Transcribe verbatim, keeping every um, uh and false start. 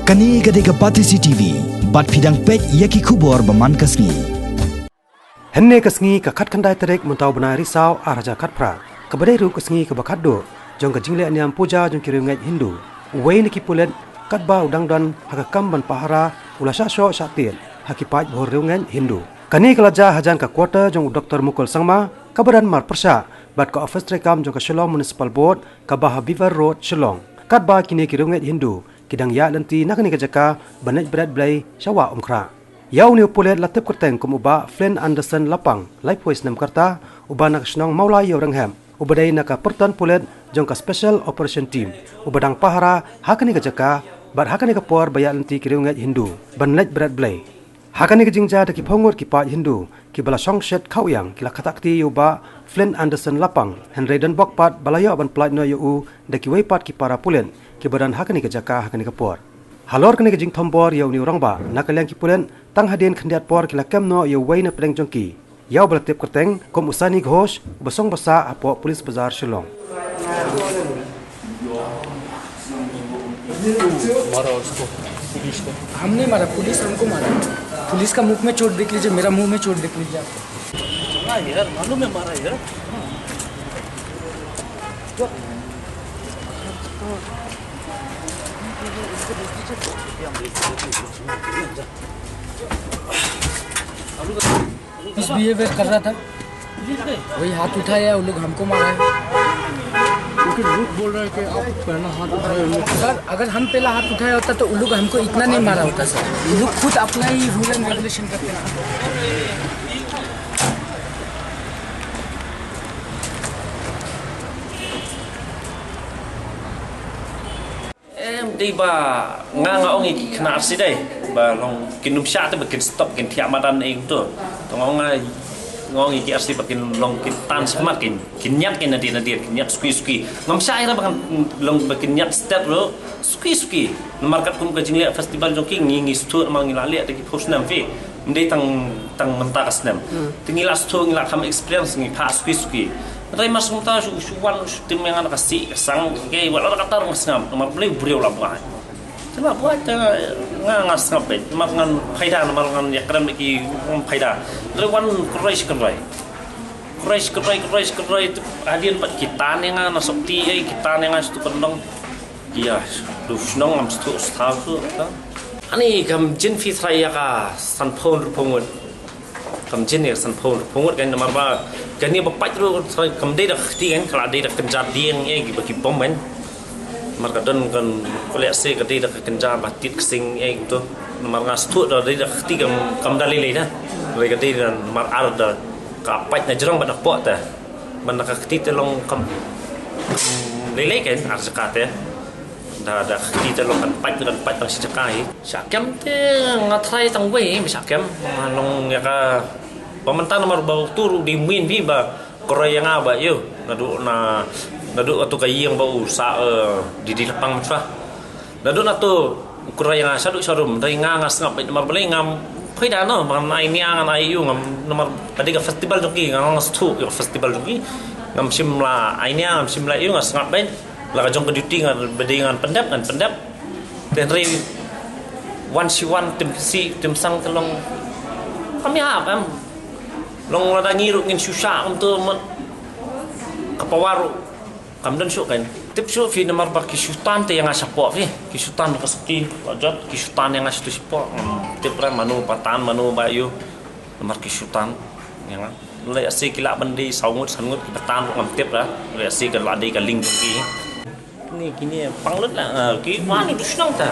Kane ka dei ka Batesi T V, bad phi dang peit ïa ki khubor ba man ka sngi. Hynne ka sngi ka khatkhyndai tarik mynta u bnai Risaw ar hajar khatphra, kaba dei ruh ka sngi kaba khatduh jong ka jingleh niam puja jong ki riewngeit Hindu. Uwei na ki pulit katba u dang don ha ka kam ban pahara u la shah shoh shah tied ha ki paidbah riewngeit Hindu. Kane ka la jia hajan ka quarter jong u Doctor Mukul Sangma, kaba don marpyrshah bad ka ophis treikam jong ka Shillong Municipal Board kaba ha Beaver Road, Shillong. Katba kine ki riewngeit Hindu ki dang ïaid lynti na kane ka jaka ban leit bret Blei sha Wah Umkhrah. Ïa une u pulit la tip kyrteng kum u Bah Flynn Anderson Lapang, laiphew snem ka rta, uba na ka shnong Mawlai Ïewrynghep, uba dei na ka pyrton pulit jong ka Special Operation Team, uba dang pahara ha kane ka jaka bad ha kane ka por ba ïaid lynti ki riewngeit Hindu ban leit bret Blei. Ha kane ka jingjia da ki phew ngut ki paid Hindu kiba la shong shet khawiang ki la khatak kti ïa u Bah Flynn Anderson Lapang, hynrei don bok pat ba la ïoh ban pyllait noh ïa u da kiwei pat ki para pulit kiba don ha kane ka jaka ha kane ka por. Halor kane ka jingthombor ïa une u rangbah, na ka liang ki pulit, tang hadien khyndiat por ki la kem noh ïa uwei na pdeng jong ki, ïa uba la tip kyrteng kum u Sunny Ghosh, uba song ba sah hapoh Police Bazar, Shillong. मारा उसको, पुलिस को। हम नहीं मारा, पुलिस हमको मारा। पुलिस का मुंह में चोट देख लीजिए, मेरा मुंह में चोट देख लीजिए आप। मारा यार, मालूम है मारा यार। मिसबिहेवियर कर रहा था, वही हाथ उठाया, वो लोग हमको मारा है। क्योंकि लोग बोल रहे हैं कि आप पहला हाथ उठाए, वो लोग। सर, अगर हम पहला हाथ उठाया होता तो वो लोग हमको इतना नहीं मारा होता सर। वो लोग खुद अपना ही रूल एंड रेगुलेशन करते हैं। Em, dei ba nga nga ong ïa ki khynnah arsy dei ba long kin ym shah te ba kin stop, kin thiah madan ïa ing to. To nga ong, nga ong ïa ki arsy ba kin long kin tan shakhmat, kin, kin ñiat kin nadien nadien, kin ñiat suki suki. Ngam shah ïa ba kan long ba kin ñiat stet ruh suki suki. Namar katkum ka jingleh festival jong ki ngi, ngi sdang namar ngi la leh da ki phew snem phi. Ym dei tang, tang mynta ka snem. Hmm. Te ngi la sdang, ngi la kham experience, ngi phah suki suki. Hynrei mar shu mynta shu, shu wan shu tim ïa nga na ka sih ka sang, ke wat la ka tar nga sngap, namar balei u briew la buaid. Te la buaid te nga, nga, nga sngap beit, namar ngan phaida, namar ngan ïakren bad ki ym phaida. Hynrei wan kyroi shi kyroi. Kyroi shi kyroi, kyroi shi kyroi, te hadien bad ki tan ïa nga na sopti, eh, ki tan ïa nga sha tu kyndong. Ïa, tu shnong ngam sdang sdang tu, ta. Ani kam jin phi trai ïa ka sanphew hynriewphew ngut. Kam jin ïa sanphew hynriewphew ngut kan, namar ba kane ba pait ruh kam dei da ka kti kan, ka la dei da ka kynja dieng ïa ki ba ki bom kan. Namar ka don kan, ko leh se ka dei da ka kynja ba tied ksing ïa ki to. Namar nga sdang da dei da ka kti kam, kam da lei lei da. Lei ka dei da namar ar da ka pait na jrong ba da pok ta. Ban da ka kti te long kam, kam lei lei kan ar jaka te. Da, da ka kti te long kan pait, kan pait tang shi jaka hi. Shah kem te nga trai tang wei, shah kem. Nga long ïa ka, ba mynta namar ba u tur u dei myn bi ba kyroi ïa nga ba ïoh. Naduh na, naduh atu ka ïing ba u sa, eh, di di lapang mynta. Naduh na tu u kyroi ïa nga shaduh sharum, dei nga nga sngap beit namar balei ngam phaida noh, ba ngan ai nia ngan ai ïu ngam, namar ka dei ka festival jong ki, nga nga sdang ïa ka festival jong ki. Ngam shym la ai nia, ngam shym la ïu, nga sngap beit. La ka jong ka duty nga ba dei ngan pyndep, ngan pyndep. Te hynrei wan shi wan tim sih tim sang te long kam ïa kam. Long lada ngi ruh ngin shu shah kumto mut ka power ruh kam don shuh kan. Tip shuh phi namar ba ki shu tan te ïa nga shapoh phi. Ki shu tan ka sopti, la jot, ki shu tan ïa nga shatu shapoh. Ngam tip ra mano ba tan, mano ba ïu. Namar ki shu tan ïa nga. Lei asi ki lah ban dei saw ngut, san ngut ki ba tan ruh ngam tip ra. Lei asi ka la dei ka link jong ki. Kine, kine pang lut la, ah, ki wan u shnong ta.